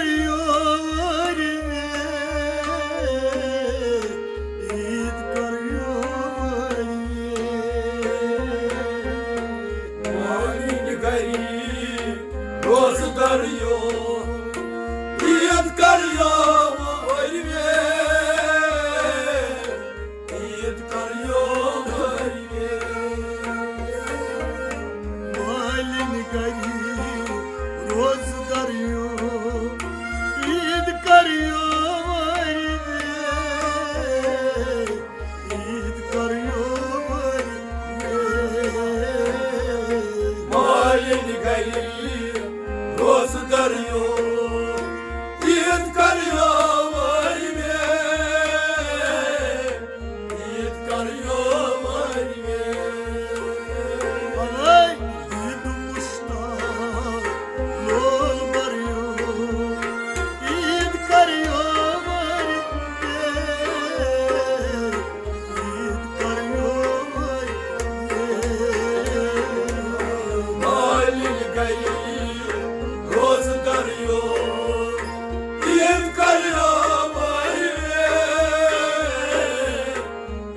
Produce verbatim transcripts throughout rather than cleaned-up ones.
یور عید کر یور۔ مالِنۍ غریب روزٕ در یور عید کر یور۔ عید کر یور۔ مالِنۍ غریب روزٕ در یور عید کر یور۔ عید کر یور۔ مالِنۍ غریب روزٕ در یور عید کر یور۔ عید کر یور۔ عید مشتاق لول بر یور عید کر یور۔ عید کر یور۔ مالِنۍ غریب روزٕ در یور عید کر یور۔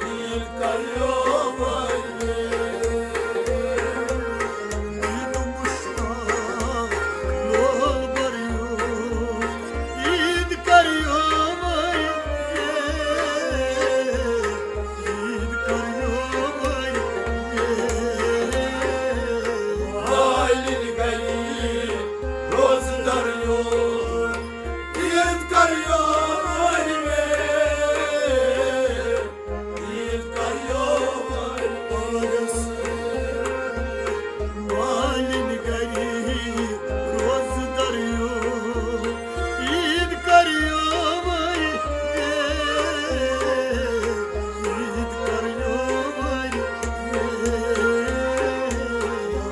عید کر یور۔ عید مشتاق لول بر یور عید کر یور۔ عید کر یور۔ مالِنۍ غریب روزٕ در یور عید کر یور۔ عید کر یور۔ مالِنۍ غریب روزٕ در یور عید کر یور۔ عید کر یور۔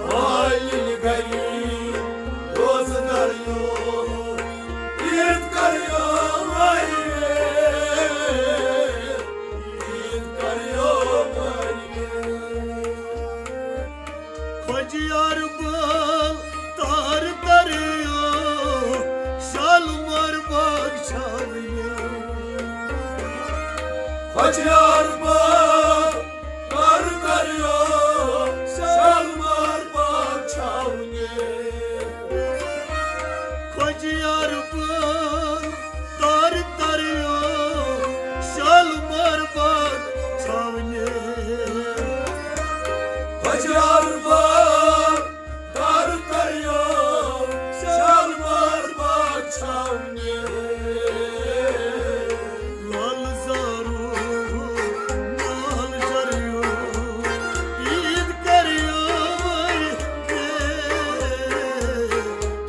مالِنۍ غریب روزٕ در یور عید کر یور۔ عید کر یور۔ خۄجہِ یارٕ بٲل تارٕ تریو شالمور باغ چھاونہِ۔ خۄجہِ یارٕ بٲل تارٕ تریو شالمور باغ چھاونہِ۔ خۄجہِ یارٕ بٲل تارٕ تریو شالمور باغ چھاونہِ۔ خۄجہِ یارٕ بٲل تارٕ تریو شالمور باغ چھاونہِ۔ لال زارو، لال جریو، عید کریو۔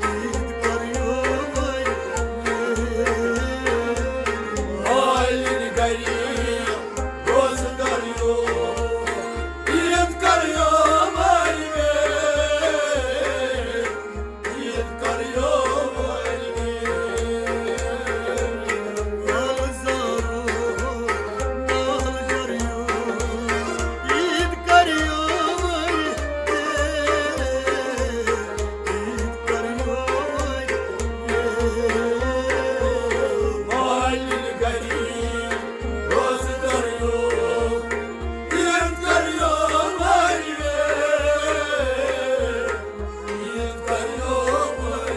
عید کر یور۔ مالِنۍ غریب روزٕ در یور عید کر یور۔ عید کر یور۔ مال زارو، مال جریو، عید کر یور۔ عید کر یور۔ مالِنۍ غریب روزٕ در یور عید کر یور۔ عید کر یور۔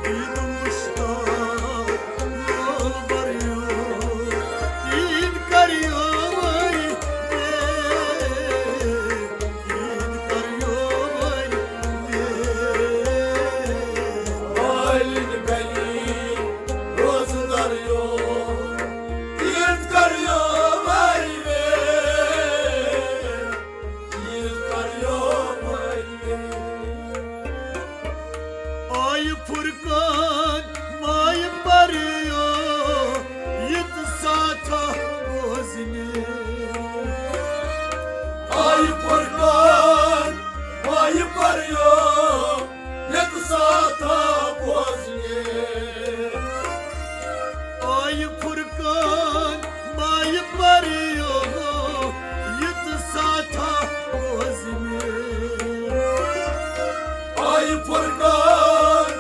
عید مشتاق لول بر یور۔ عید کر یور۔ عید کر یور۔ مالِنۍ غریب روزٕ در یور۔ عید کر یور۔ عید کر یور۔ آیہِ فرقان مایہِ پریو یہِ تہٕ ساتھا بوزنہِ۔ آیہِ فرقان مایہِ پریو یہِ تہٕ ساتھا بوزنہِ۔ آیہِ فرقان مایہِ پریو یہِ تہٕ ساتھا بوزنہِ۔ آیہِ فرقان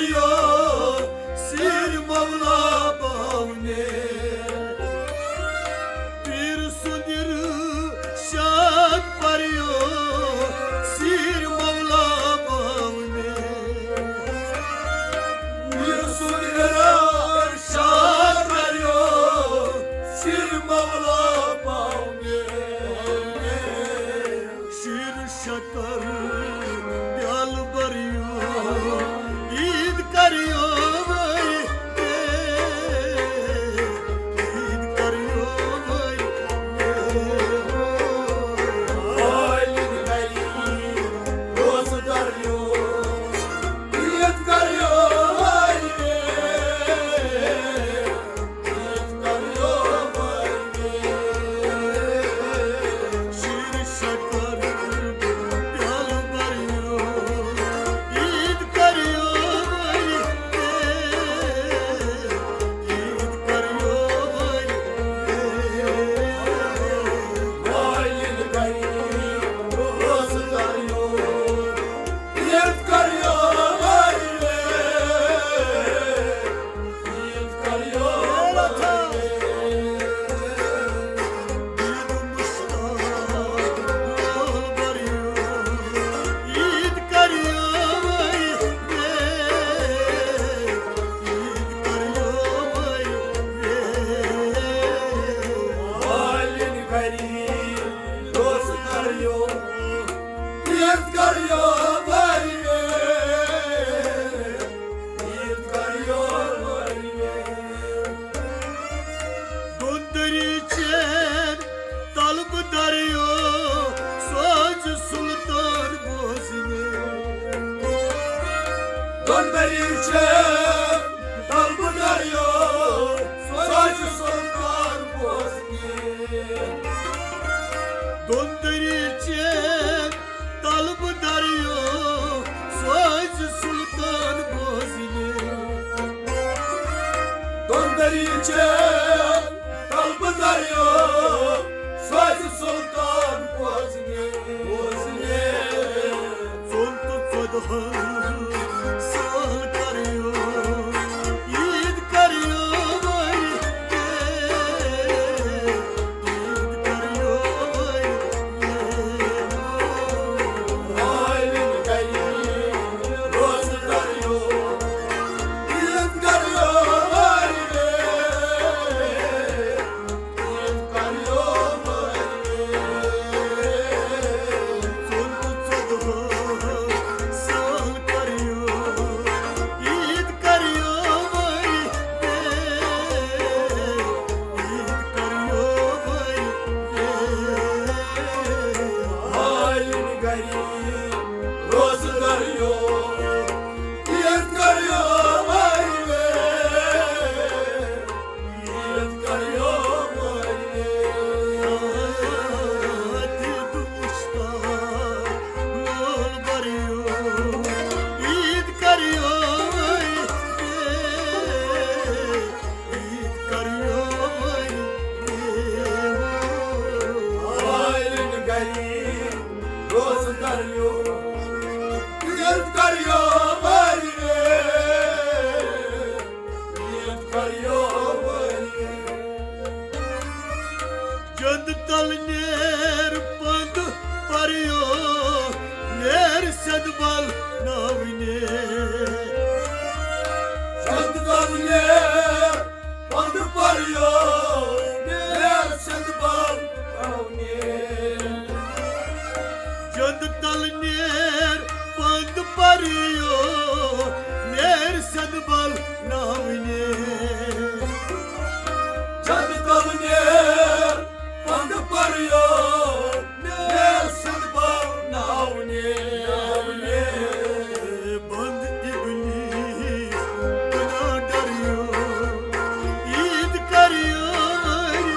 پریو سیر مولا پاؤ مےٚ۔ پیٖر سُنٛد ارشاد پریو سیر مولا پاؤ مےٚ۔ پیٖر سُنٛد ارشاد پریو سیر مولا پاؤ مےٚ۔ شیر شکر پیالہٕ بریو، عید کریو وۄنۍ، عید کریو وۄنۍ۔ عالم غریب روزٕ دریو، عید کریو وۄنۍ۔ دۄن دٔری چین طلبہٕ دریو سوزِ سُلطان بوزنہِ۔ دۄن دٔری چین طلبہٕ دریو سوزِ سُلطان بوزنہِ۔ دۄن دٔری چین طلبہٕ دریو سوزِ سُلطان بوزنہِ۔ دۄن دٔری چین طلبہٕ دریو سوزِ سُلطان بوزنہِ، بوزنہِ۔ ژۄن تہٕ ژۄدہَن سال کریو عید کریو وۄنۍ۔ جند تل نیر پند پریو، نیر سد بل ناونی۔ جند تل نیر پند پریو، نیر سد بل ناونی۔ جند تل نیر پند پریو، نیر سد بل ناونی۔ جند تل نیر پند پریو، نیر سد بل ناونی۔ بند ابلیس بنا ڈریو، عید کریو وۄنۍ۔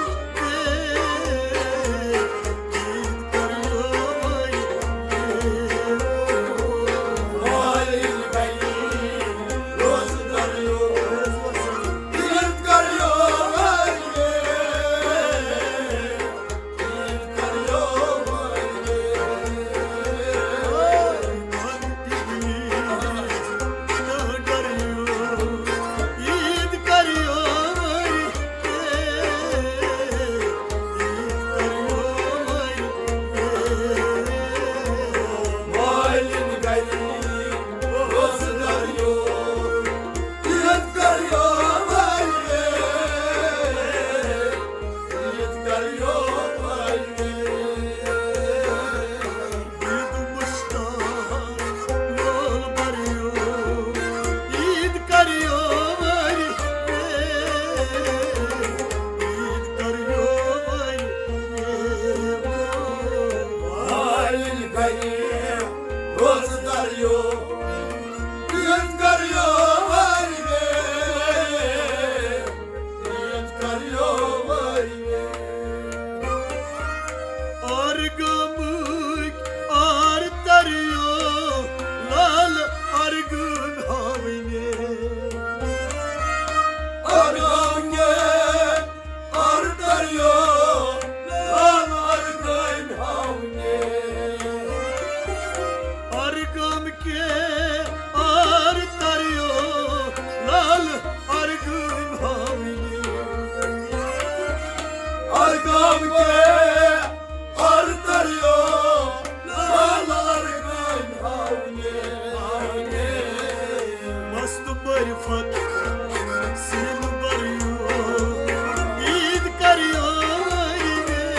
اور تریو لال ارغن ہاؤنے، ہاؤنے۔ مست معرفت سین بریو، عید کریو، عید کریو۔